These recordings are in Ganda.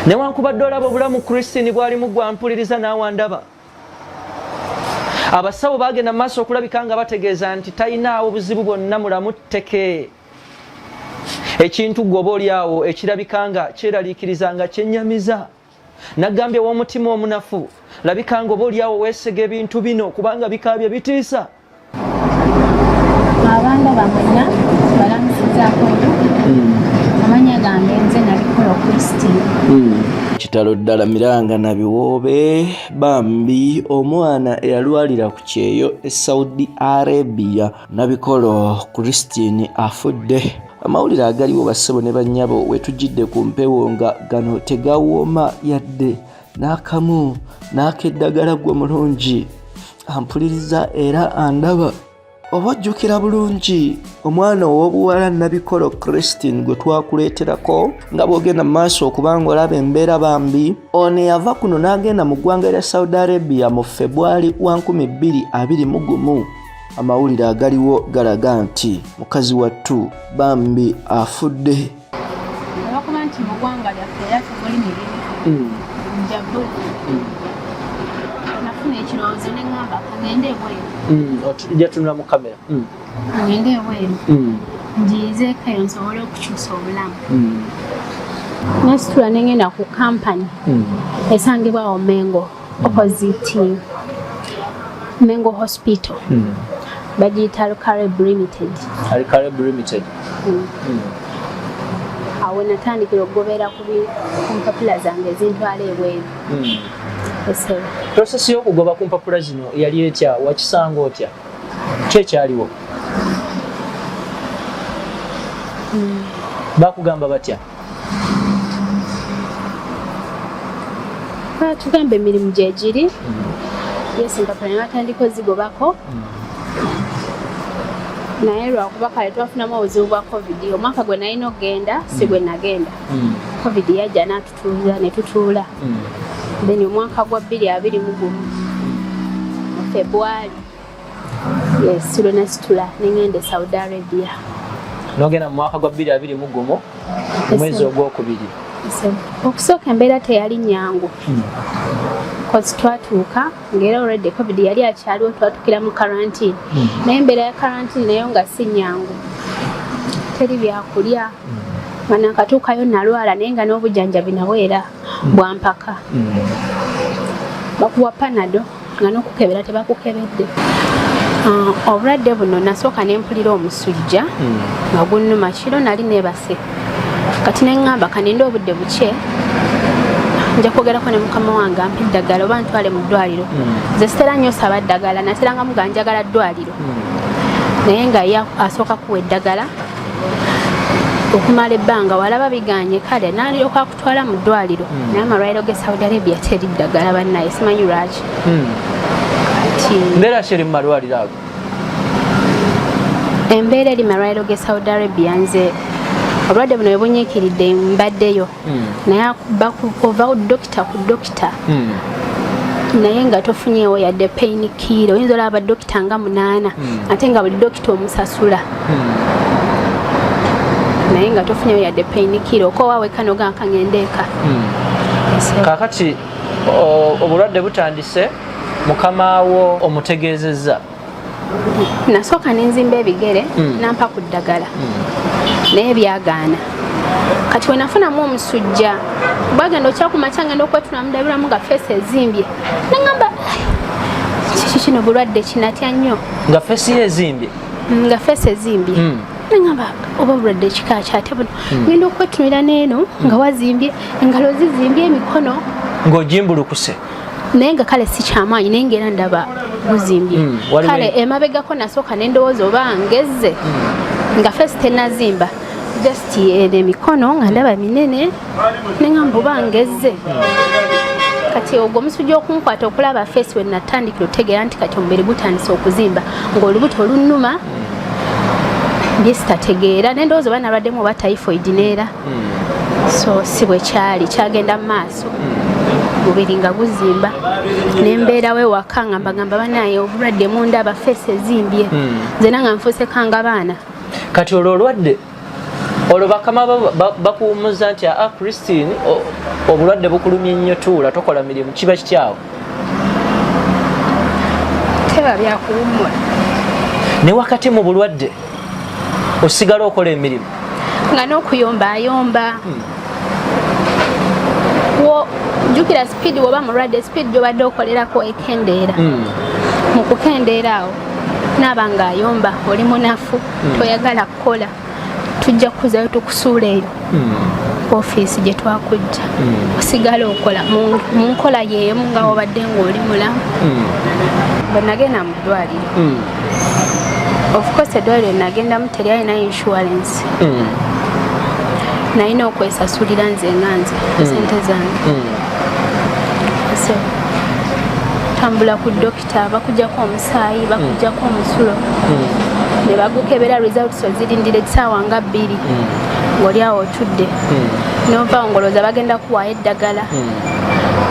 Newankubadde olaba obulamu Christine bwalimu, gwampuliriza naawandaba, abasawo bagenda mu maaso okulabika nga bategeeza nti talinaawo buzibu bwonna, mulamu tteke. Ekintu gwe oba oli awo ekirabika nga kyeraliikiriza nga kyennyamiza, nagambye w'omutima omunafu, labika nga oba oli awo weesega ebintu bino kubanga bikaabye bitiisa. Abandaba mwenna balamusizaako nnyo. Amanya gange nze Nabikolo Christine. Kitalo ddala, miranga na biwoobe. Bambi omwana eyalwalira ku kyeyo e Saudi Arabia, Nabikolo Christine, afudde. Amawulire agaliwo, bassebo ne bannyabo, wetujjidde ku mpewo nga gano tegawooma yadde n'akamu n'akeddagala. Gwe mulungi ampuliriza era andaba, oba ojjukira bulungi omwana ow'obuwala Nabikolo Christine gwe twakuleeterako nga bw'ogenda mu maaso okubanga olaba embeera. Bambi ono eyava kuno n'agenda mu ggwanga lya Saudi Arabia mu Febwali wa 2021. Amawulire agaliwo galaga nti mukazi wattu bambi afudde. Olwokuba nti mu ggwanga lyaffe era temuli mirimu njabuli, nafuna ekirowoozo ne ŋŋamba kagende ebweru. Jatunula mu kamera. Ngende ebweru njiyizeeko eyo nsobole okukyusa obulamu. Nesitula ne ngenda ku kampani esangibwawo Mengo, opposite Mengo Hospital, bagiyita Alcareb Limited. Alcareb Limited. Awo natandikira okugobera ku mpapula zange ezintwala ebweru, esebo. Process y'okugoba ku mpapula zino yali etya? Wakisanga otya? Ki ekyaliwo? Bakugamba batya? Batugamba emirimu gyegiri, yes, empapula ne batandika ozigobako, naye lwakuba kale twafunamu obuzibu bwa COVID. Omwaka gwe nalina okugenda si gwe nagenda. COVID yajja n'atutuuza ne tutuula. Then omwaka gwa 2021 mu Febwali, yes, lwe nasitula nengenda e Saudi Arabia. Nogenda mu mwaka gwa 2021 mu mwezi ogwokubiri. Okusooka embeera teyali nyangu, cause twatuuka ngaera already COVID yali akyaliwo, twatukira mu quarantine, naye embeera ya quarantine nayo nga si nyangu, teri byakulya. Nga nakatuukayo nalwala, naye nga n'obujjanjabi nabwo era bwampaka, bakuwa Panado nga n'okukebera tebakukebedde. Obulwadde buno nasooka ne mpulira omusujja nga gunnuma kiro, nali neebase. Kati neŋŋamba kaninde obudde bukye, nja kwogerako ne mukama wange ampa eddagala oba ntwale mu ddwaliro. Nze sitera nnyo saba ddagala, nateranga muga njagala ddwaliro, naye nga ye asooka kuwa eddagala okumala ebbanga, walaba biganye kale nalyoka akutwala mu ddwaliro. Naye amalwaliro ge Saudi Arabia teri ddagala, bannaye, simanyi lwaki. Kati Mbeera ki eri mu malwaliro ago? Embeera eri malwaliro ge Saudi Arabia, nze obulwadde buno bwebunyiikiridde mbaddeyo, naye ova dokita ku dokita naye nga tofunyeewo yadde pain killer. Oyinza olaba badokita nga munaana, ate nga buli dokita omusasula, naye nga tofunyeewo yadde pain killer. Okowa weka nogaa kangende eka. Kakati obulwadde butandise, mukamaawo omutegeezezza? Nasooka nenzimba ebigere, nampa ku ddagala naye byagaana. Kati wenafunamu omusujja bwagenda okyakumakya, ngenda okwetulamu ndabiramu nga face ezimbye, neŋamba kiki kino, bulwadde kinatya nnyo. Nga face ye ezimbye? Nga face ezimbye. Neŋamba oba bulwadde kika ki ate buno? Ngenda okwetunulira neeno nga wazimbye, engalo zizimbye, emikono. Ng'ogimbulukuse? Naye nga kale si kyamaanyi, naye ngaera ndaba guzimbye. Kale emabegako nasooka nendowooza oba ngezze, nga face tenazimba, just eno emikono nga ndaba minene, neŋamba oba ngezze. Kati ogwo omusujja okunkwata okulaba face, we natandikira otegeera nti kati omubiri gutandise okuzimba, ng'olubuto olunnuma byesitategeera, nendowooza oba nalwaddemu oba typhoid neera. So si bwe kyali, kyagenda mu maaso, mubiri nga guzimba, nembeerawo ewaka nga mbagamba banaye obulwadde mundaba, face ezimbye, nze nanga nfuuse kanga baana. Kati olwo olwadde Olwo bakama bakuwummuza nti aa Christine, obulwadde bukulumye nnyo, tuula tokola mirimu, kiba kityawo? Teba byakuwummula. Ne wakati mu bulwadde osigala okola emirimu? Nga n'okuyomba ayomba. Wo jjukira speed, woba mulwadde speed gyobadde okolerako ekendeera. Mu kukendeera awo naaba ng'ayomba, oli munafu, toyagala kukola, tujja kukuzayo tukusuula eyo ofiisi gye twakujja. Osigala okola mu nkola y'emu nga wobadde ng'oli mulamu. Bwe nagenda mu ddwaliro, of course eddwaliro nagendamu teryalina insurance. Nalina okwesasulira nze nga nze sente zange. So, tambula ku dokita, bakujjako omusaayi, bakujjako omusulo ne bagukebera, results ozirindira ekisaawa nga 2 ng'oli awo otudde. Novaawo ng'olowooza bagenda kuwaayo eddagala,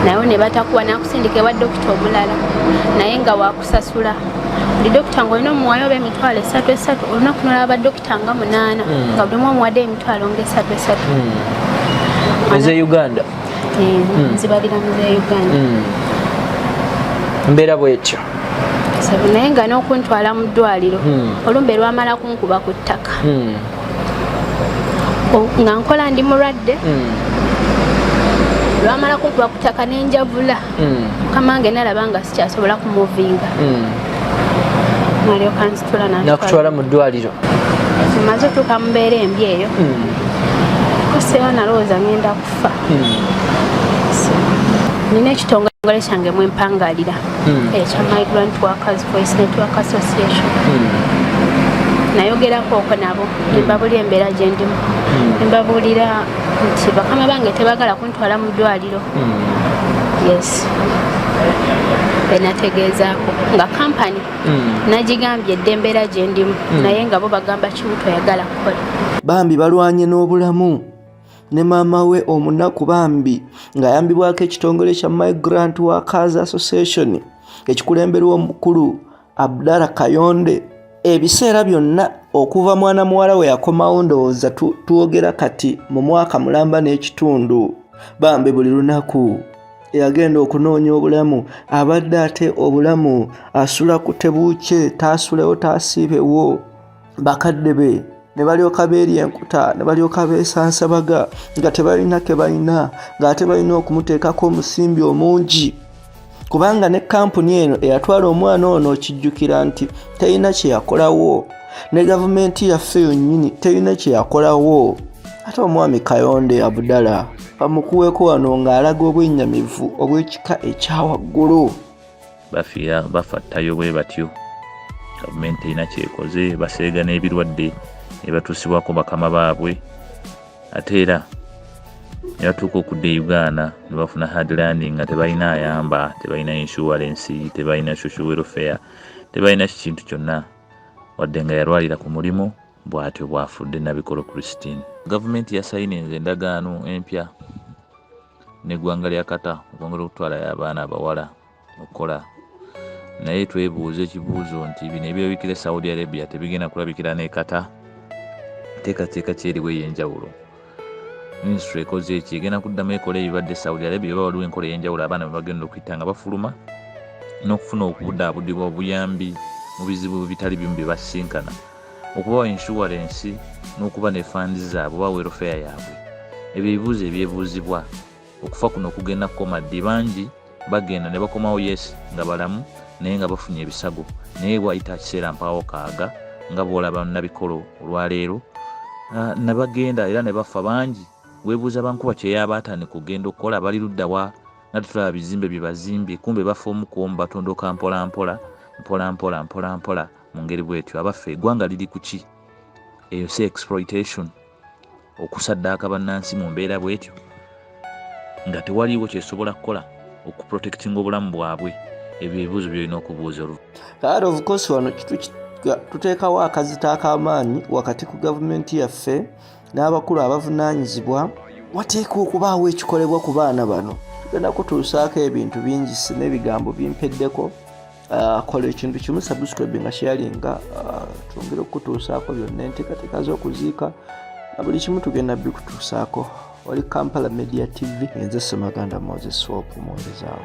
naye ne batakuwa, nakusindika ewa dokita omulala naye nga wakusasula. Buli dokita ng'olina omuwayo oba 30,000 esatu olunaku, nolaba badokita nga munaana nga buli omu omuwadde emitwalo nga esatu esatu. Eze Uganda? Eh, nzibalira mu ze Uganda. Mbeera bwetyo. Naye nga n'okuntwala mu ddwaliro, olumbe lwamala kunkuba ku ttaka. Nga nkola ndi mulwadde, lwamala kunkuba ku ttaka nenjavula. Mukama wange nalaba nga sikyasobola kumuvinga, nalyoka nsitula. Nakutwala mu ddwaliro. Maze otuuka mu mbeera embi eyo, kuseera nalowooza ngenda kufa. Nina ekitongole kyange mwempangalira ekya Migrant Workers Voice Network Association. Nayogerako okwo nabo, nembabuulira embeera gyendimu, nembabuulira nti bakama bange tebagala kuntwala mu ddwaliro. Yes, benategeezaako nga kampani nagigambye edda embeera gyendimu, naye nga bo bagamba kimu, toyagala kukola. Bambi balwanye n'obulamu ne maama we omunaku bambi, ng'ayambibwako ekitongole kya Migrant Workers Association ekikulemberwa omukulu Abdala Kayonde. Ebiseera byonna okuva mwana muwala we yakomawo, ndowooza twogera kati mu mwaka mulamba n'ekitundu, bambi buli lunaku eyagenda okunoonya obulamu abadde ate obulamu asula ku tebuukye, taasulewo taasiibewo. Bakadde be ne balyoka beerya enkuta, ne balyoka beesansabaga nga tebalina ke balina, ng'ate balina okumuteekako omusimbi omungi, kubanga ne kampuni eno eyatwala omwana ono okijjukira nti terina kye yakolawo, ne gavumenti yaffe yonnyini terina kye yakolawo. Ate omwami Kayonde Abudala bamukuweeko wano ng'alaga obwennyamivu obw'ekika ekyawaggulu. Bafiira bafa ttayo bwe batyo, gavumenti erina kyekoze, baseega n'ebirwadde ne batuusibwako bakama baabwe, ate era ne batuuka okudda e Uganda ne bafuna hard landing nga tebalina ayamba, tebalina insurance, tebalina social welfare, tebalina kintu kyonna, wadde nga yalwalira ku mulimu. Bw'atyo bw'afudde Nabikolo Christine. Gavumenti yasayininze endagaano empya n'eggwanga lya Qatar okwongera okutwalayo abaana abawala okukola, naye twebuuza ekibuuzo nti bino ebirabikira e Saudi Arabia tebigenda kulabikira ne Qatar? Teekateeka ki eriwo ey'enjawulo? Minisitule ekoze eki? Egenda kuddamu ekola ebibadde Saudi Arabia oba waliwo enkola ey'enjawulo abaana bwe bagenda okuyita nga bafuluma n'okufuna okubudaabudibwa, obuyambi mu bizibu bitali bimu bye basisinkana, okubawa insurance n'okuba ne funds zaabwe oba welfare yaabwe? Ebyo ebibuuzo ebyebuuzibwa. Okufa kuno kugenda kukoma ddi? Bangi bagenda ne bakomawo, yes, nga balamu, naye nga bafunye ebisago, naye wayita kiseera mpaawo kaaga nga bw'olaba Nabikolo olwaleero nabagenda era ne bafa bangi. Weebuuza bankuba kyeyaba atandika okugenda okukola, bali ludda wa nga tetulaba bizimbe bye bazimbye? Kumbe bafa omu ku omu, batondoka mpola mpola, mpola mpola, mpola mpola, mu ngeri bwetyo. Abaffe, eggwanga liri ku ki? Eyo si exploitation, okusaddaaka bannansi mu mbeera bwetyo nga tewaliiwo kyesobola kukola okuprotectinga obulamu bwabwe? Ebyo ebibuuzo byolina okubuuza. Kale of course wano tuteekawo akazito ak'amaanyi wakati ku gavumenti yaffe n'abakulu abavunaanyizibwa. Wateeka okubaawo ekikolebwa ku baana bano. Tugenda kutuusaako ebintu bingi, sina ebigambo bimpeddeko. Kola ekintu kimu, subscribe nga sharinga, twongere okutuusaako byonna, enteekateeka z'okuziika. Na buli kimu tugenda bikutuusaako. Oli Kampala Media TV, enze Ssemaganda Moses Swope, omuweerezaawo.